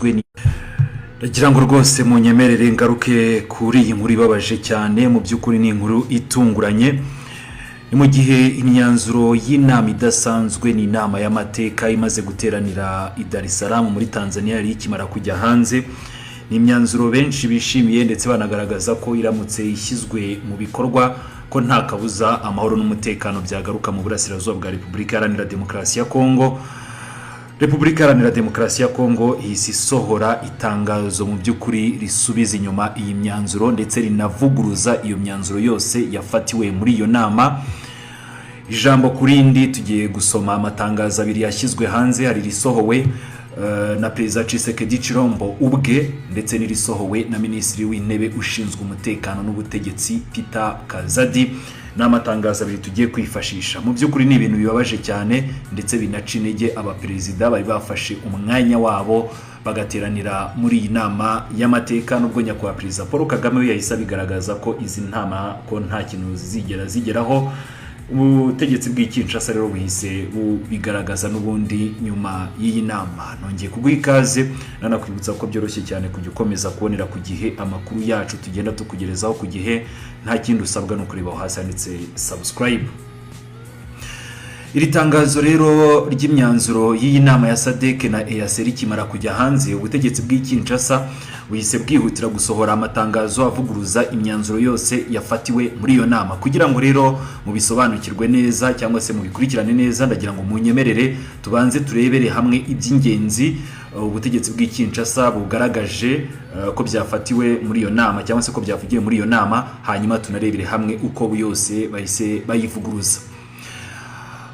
idasanzwe. Ndagira ngo rwose munyemerere ngaruke kuri iyi nkuru ibabaje cyane. Mu by'ukuri ni inkuru itunguranye. Ni mu gihe imyanzuro y'inama idasanzwe, ni inama y'amateka imaze guteranira i Dar es Salaam muri Tanzania, yari ikimara kujya hanze. Ni imyanzuro benshi bishimiye, ndetse banagaragaza ko iramutse ishyizwe mu bikorwa ko nta kabuza amahoro n'umutekano byagaruka mu burasirazuba bwa Repubulika Iharanira Demokarasi ya Kongo. Repubulika Iharanira Demokarasi ya Kongo ihise isohora itangazo mu by'ukuri risubiza inyuma iyi myanzuro, ndetse rinavuguruza iyo myanzuro yose yafatiwe muri iyo nama. Ijambo ku rindi, tugiye gusoma amatangazo abiri yashyizwe hanze. Hari irisohowe na Perezida Tshisekedi Chilombo ubwe, ndetse n'irisohowe na Minisitiri w'Intebe ushinzwe umutekano n'ubutegetsi, Peter Kazadi. Ni amatangazo abiri tugiye kwifashisha. Mu by'ukuri ni ibintu bibabaje cyane, ndetse binaca intege abaperezida bari bafashe umwanya wabo bagateranira muri iyi nama y'amateka, nubwo Nyakubahwa Perezida Paul Kagame we yahise abigaragaza ko izi nama ko nta kintu zizigera zigeraho. Ubutegetsi bw'i Kinshasa rero buhise bubigaragaza n'ubundi nyuma y'iyi nama. Nongeye kuguha ikaze, nanakwibutsa ko byoroshye cyane kujya ukomeza kubonera ku gihe amakuru yacu tugenda tukugerezaho ku gihe. Nta kindi usabwa, ni ukureba aho hasi handitse subscribe. Iri tangazo rero ry'imyanzuro y'iyi nama ya SADC na EAC rikimara kujya hanze, ubutegetsi bw'i Kinshasa buhise bwihutira gusohora amatangazo avuguruza imyanzuro yose yafatiwe muri iyo nama. Kugira ngo rero mubisobanukirwe neza cyangwa se mubikurikirane neza, ndagira ngo munyemerere tubanze turebere hamwe iby'ingenzi ubutegetsi bw'i Kinshasa bugaragaje ko byafatiwe muri iyo nama cyangwa se ko byavugiwe muri iyo nama, hanyuma tunarebere hamwe uko yose bahise bayivuguruza.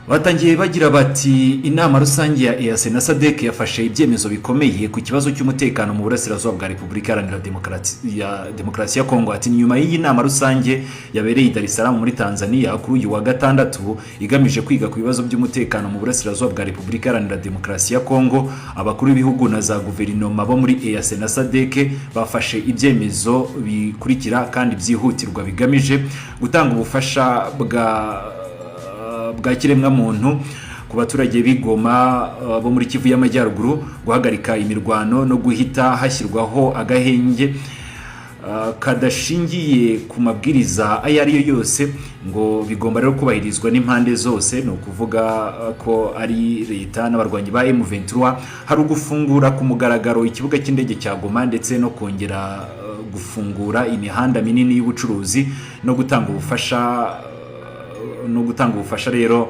Batangiye bagira bati: "Inama rusange ya EAC na SADC yafashe ibyemezo bikomeye ku kibazo cy'umutekano mu burasirazuba bwa Repubulika Iharanira Demokarasi ya Kongo." Ati: "Nyuma y'iyi nama rusange yabereye i Dar es Salaam muri Tanzania kuri uyu wa gatandatu, igamije kwiga ku bibazo by'umutekano mu burasirazuba bwa Repubulika Iharanira Demokarasi ya Kongo, abakuru b'ibihugu na za guverinoma bo muri EAC na SADC bafashe ibyemezo bikurikira kandi byihutirwa bigamije gutanga ubufasha bwa kiremwamuntu ku baturage b'i Goma bo muri Kivu y'Amajyaruguru, guhagarika imirwano no guhita hashyirwaho agahenge kadashingiye ku mabwiriza ayo ari yo yose." Ngo bigomba rero kubahirizwa n'impande zose, ni ukuvuga ko ari leta n'abarwanyi ba M23. Hari ugufungura ku mugaragaro ikibuga cy'indege cya Goma, ndetse no kongera gufungura imihanda minini y'ubucuruzi, no gutanga ubufasha rero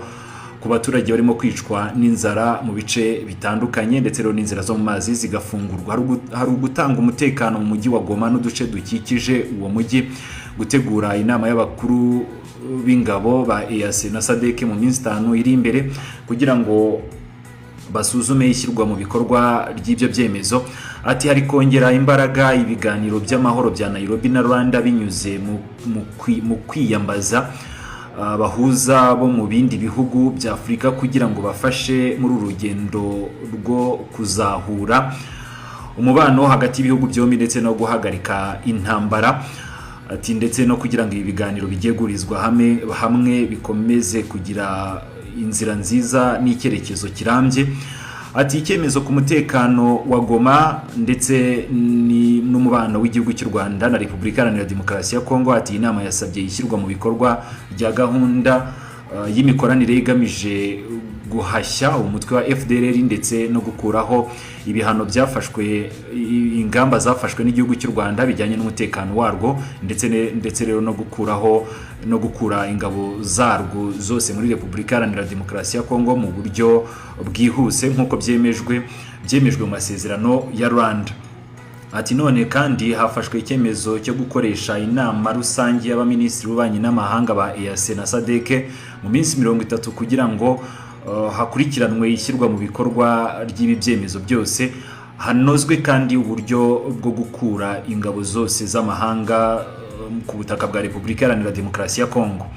ku baturage barimo kwicwa n'inzara mu bice bitandukanye, ndetse rero n'inzira zo mu mazi zigafungurwa. Hari ugutanga umutekano mu mujyi wa Goma n'uduce dukikije uwo mujyi, gutegura inama y'abakuru b'ingabo ba EAC na SADC mu minsi 5 iri imbere kugira ngo basuzume ishyirwa mu bikorwa ry'ibyo byemezo. Ati: "Hari kongera imbaraga ibiganiro by'amahoro bya Nairobi na Rwanda binyuze mu kwiyambaza abahuza bo mu bindi bihugu bya Afurika kugira ngo bafashe muri uru rugendo rwo kuzahura umubano hagati y'ibihugu byombi ndetse no guhagarika intambara." Ati: "Ndetse no kugira ngo ibi biganiro bigiye guhurizwa hamwe bikomeze kugira inzira nziza n'icyerekezo kirambye." Ati: "Icyemezo ku mutekano wa Goma ndetse n'umubano w'igihugu cy'u Rwanda na Repubulika Iharanira Demokarasi ya Kongo." Ati: "Inama yasabye ishyirwa mu bikorwa rya gahunda y'imikoranire igamije guhashya umutwe wa FDLR, ndetse no gukuraho ibihano byafashwe, ingamba zafashwe n'igihugu cy'u Rwanda bijyanye n'umutekano warwo, ndetse rero no gukuraho no gukura ingabo zarwo zose muri Repubulika Iharanira Demokarasi ya Kongo mu buryo bwihuse nk'uko byemejwe mu masezerano ya Rwanda." Ati: "None kandi hafashwe icyemezo cyo gukoresha inama rusange y'abaminisitiri b'ububanyi n'amahanga ba EAC na SADC mu minsi 30 kugira ngo hakurikiranwe ishyirwa mu bikorwa ry'ibi byemezo byose, hanozwe kandi uburyo bwo gukura ingabo zose z'amahanga ku butaka bwa Repubulika Iharanira Demokarasi ya Kongo."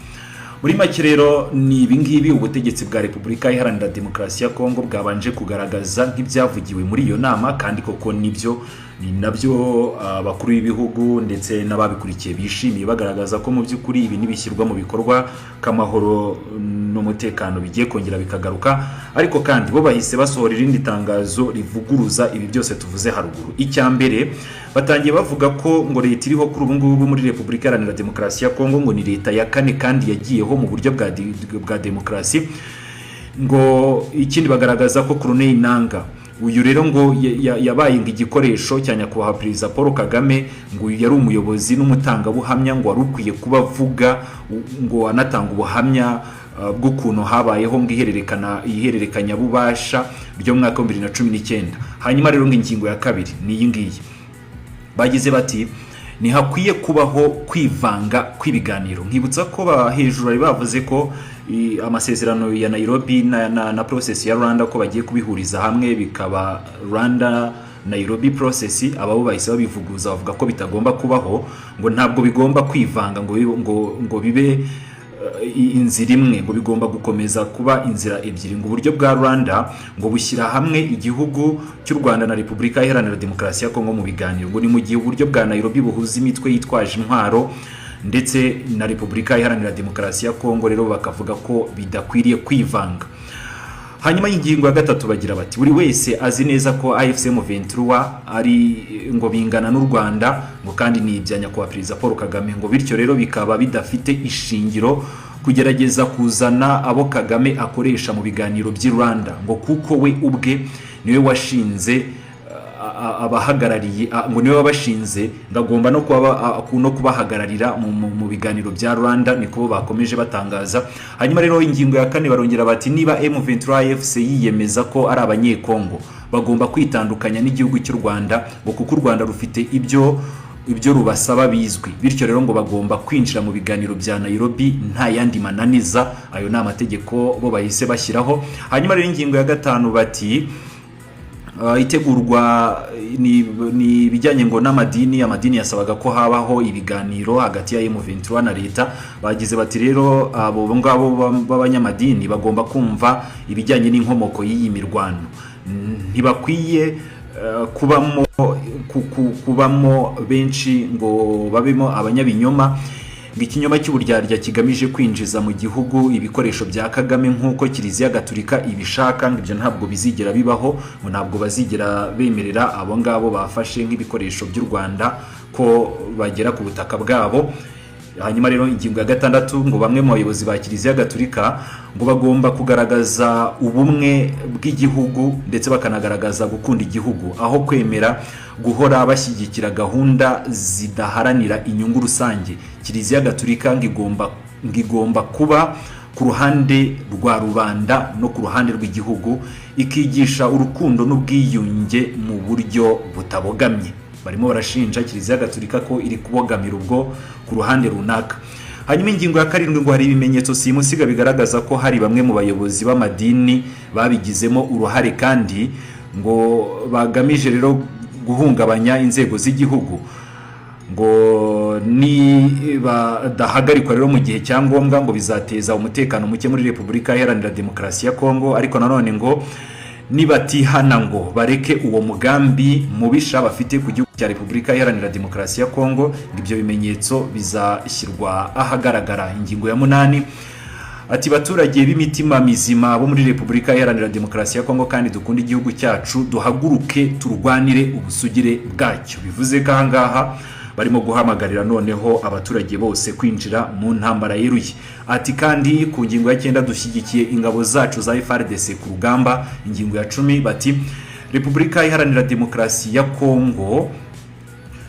Muri make rero ni ibingibi ubutegetsi bwa Repubulika Iharanira Demokarasi ya Kongo bwabanje kugaragaza nk'ibyavugiwe muri iyo nama, kandi koko nibyo. Ni nabyo abakuru b'ibihugu ndetse n'ababikurikiye bishimiye, bagaragaza ko mu by'ukuri ibi nibishyirwa mu bikorwa k'amahoro n'umutekano bigiye kongera bikagaruka. Ariko kandi bo bahise basohora irindi tangazo rivuguruza ibi byose tuvuze haruguru. Icya mbere, batangiye bavuga ko ngo leta iriho kuri ubu ngubu muri Repubulika Iharanira Demokarasi ya Kongo ngo ni leta ya kane kandi yagiyeho mu buryo bwa demokarasi. Ngo ikindi, bagaragaza ko Corneille Nanga uyu rero ngo yabaye ngo igikoresho cya nyakubahwa Perezida Paul Kagame, ngo uyu yari umuyobozi n'umutangabuhamya, ngo wari ukwiye kuba avuga, ngo anatanga ubuhamya bw'ukuntu habayeho ngo ihererekanyabubasha ryo mu mwaka wa 2019. Hanyuma rero ngo ingingo ya kabiri ni iyi ngiyi. Bagize bati: "Ntihakwiye kubaho kwivanga kw'ibiganiro." Nkibutsa ko hejuru bari bavuze ko amasezerano ya Nairobi na process ya Rwanda ko bagiye kubihuriza hamwe bikaba Rwanda Nairobi process. Ababo bahise babivuguruza, bavuga ko bitagomba kubaho, ngo ntabwo bigomba kwivanga ngo bibe inzira imwe, ngo bigomba gukomeza kuba inzira ebyiri. Ngo uburyo bwa Rwanda ngo bushyira hamwe igihugu cy'u Rwanda na Repubulika Iharanira Demokarasi ya Kongo mu biganiro, ngo ni mu gihe uburyo bwa Nairobi buhuza imitwe yitwaje intwaro ndetse na Repubulika Iharanira Demokarasi ya Kongo. Rero bakavuga ko bidakwiriye kwivanga. Hanyuma y'ingingo ya gatatu bagira bati: "Buri wese azi neza ko AFC M23 ari ngo bingana n'u Rwanda, ngo kandi ni ibya nyakubahwa Perezida Paul Kagame, ngo bityo rero bikaba bidafite ishingiro kugerageza kuzana abo Kagame akoresha mu biganiro by'i Rwanda, ngo kuko we ubwe niwe washinze abahagarariye, ngo niwe wabashinze, ngo agomba no kubahagararira mu biganiro bya Rwanda." Niko bakomeje batangaza. Hanyuma rero ingingo ya kane barongera bati: "Niba M23 AFC yiyemeza ko ari Abanyekongo, bagomba kwitandukanya n'igihugu cy'u Rwanda, ngo kuko u Rwanda rufite ibyo rubasaba bizwi, bityo rero ngo bagomba kwinjira mu biganiro bya Nairobi nta yandi mananiza." Ayo ni amategeko bo bahise bashyiraho. Hanyuma rero ingingo ya gatanu bati: Itegurwa ni ibijyanye ngo n'amadini. Amadini yasabaga ko habaho ibiganiro hagati ya M23 na leta. Bagize bati: "Rero abo ngabo b'abanyamadini bagomba kumva ibijyanye n'inkomoko y'iyi mirwano. Ntibakwiye kubamo benshi ngo babemo abanyabinyoma, ngo ikinyoma cy'uburyarya kigamije kwinjiza mu gihugu ibikoresho bya Kagame nk'uko Kiliziya Gatulika ibishaka, ngo ibyo ntabwo bizigera bibaho, ngo ntabwo bazigera bemerera abo ngabo bafashe nk'ibikoresho by'u Rwanda ko bagera ku butaka bwabo." Hanyuma rero ingingo ya gatandatu, ngo bamwe mu bayobozi ba Kiliziya Gatulika ngo bagomba kugaragaza ubumwe bw'igihugu ndetse bakanagaragaza gukunda igihugu, aho kwemera guhora bashyigikira gahunda zidaharanira inyungu rusange. Kiliziya Gatulika ngo igomba kuba ku ruhande rwa rubanda no ku ruhande rw'igihugu, ikigisha urukundo n'ubwiyunge mu buryo butabogamye. Barimo barashinja Kiliziya Gatulika ko iri kubogamira ubwo ku ruhande runaka. Hanyuma ingingo ya karindwi, ngo hari ibimenyetso simusiga bigaragaza ko hari bamwe mu bayobozi b'amadini babigizemo uruhare kandi ngo bagamije rero guhungabanya inzego z'igihugu, ngo nibadahagarikwa rero mu gihe cya ngombwa ngo bizateza umutekano muke muri Repubulika Iharanira Demokarasi ya Kongo. Ariko nanone ngo nibatihana ngo bareke uwo mugambi mubisha bafite ku gihugu cya Repubulika Iharanira Demokarasi ya Kongo, ngo ibyo bimenyetso bizashyirwa ahagaragara. Ingingo ya munani ati: "Baturage b'imitima mizima bo muri Repubulika Iharanira Demokarasi ya Kongo kandi dukunda igihugu cyacu, duhaguruke turwanire ubusugire bwacyo." Bivuze ko ahangaha barimo guhamagarira noneho abaturage bose kwinjira mu ntambara yeruye. Ati kandi ku ngingo ya cyenda: "Dushyigikiye ingabo zacu za FARDC ku rugamba." Ingingo ya 10 bati: "Repubulika Iharanira Demokarasi ya Kongo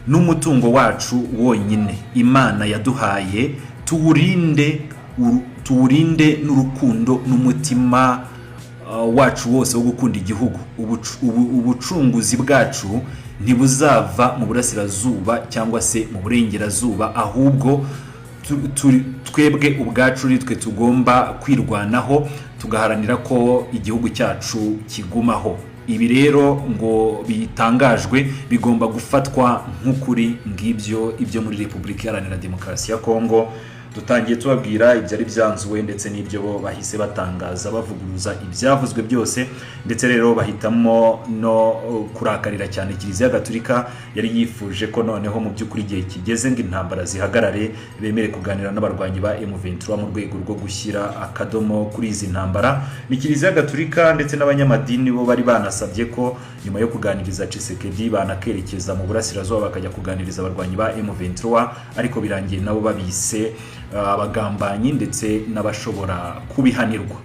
n'umutungo wacu wonyine Imana yaduhaye, tuwurinde n'urukundo n'umutima wacu wose wo gukunda igihugu. Ubucunguzi bwacu ntibuzava mu burasirazuba cyangwa se mu burengerazuba, ahubwo twebwe ubwacu ni twe tugomba kwirwanaho, tugaharanira ko igihugu cyacu kigumaho." Ibi rero ngo bitangajwe bigomba gufatwa nk'ukuri. Ngibyo ibyo muri Repubulika Iharanira Demokarasi ya Kongo. Dutangiye tubabwira ibyari byanzuwe ndetse n'ibyo bo bahise batangaza, bavuguruza ibyavuzwe byose. Ndetse rero bahitamo no kurakarira cyane Kiliziya Gatulika yari yifuje ko noneho mu by'ukuri igihe kigeze ngo intambara zihagarare, bemere kuganira n'abarwanyi ba M23 mu rwego rwo gushyira akadomo kuri izi ntambara. Ni Kiliziya Gatulika ndetse n'abanyamadini bo bari banasabye ko nyuma yo kuganiriza Tshisekedi banakerekeza mu burasirazuba, bakajya kuganiriza abarwanyi ba M23, ariko birangiye nabo babise abagambanyi ndetse n'abashobora kubihanirwa.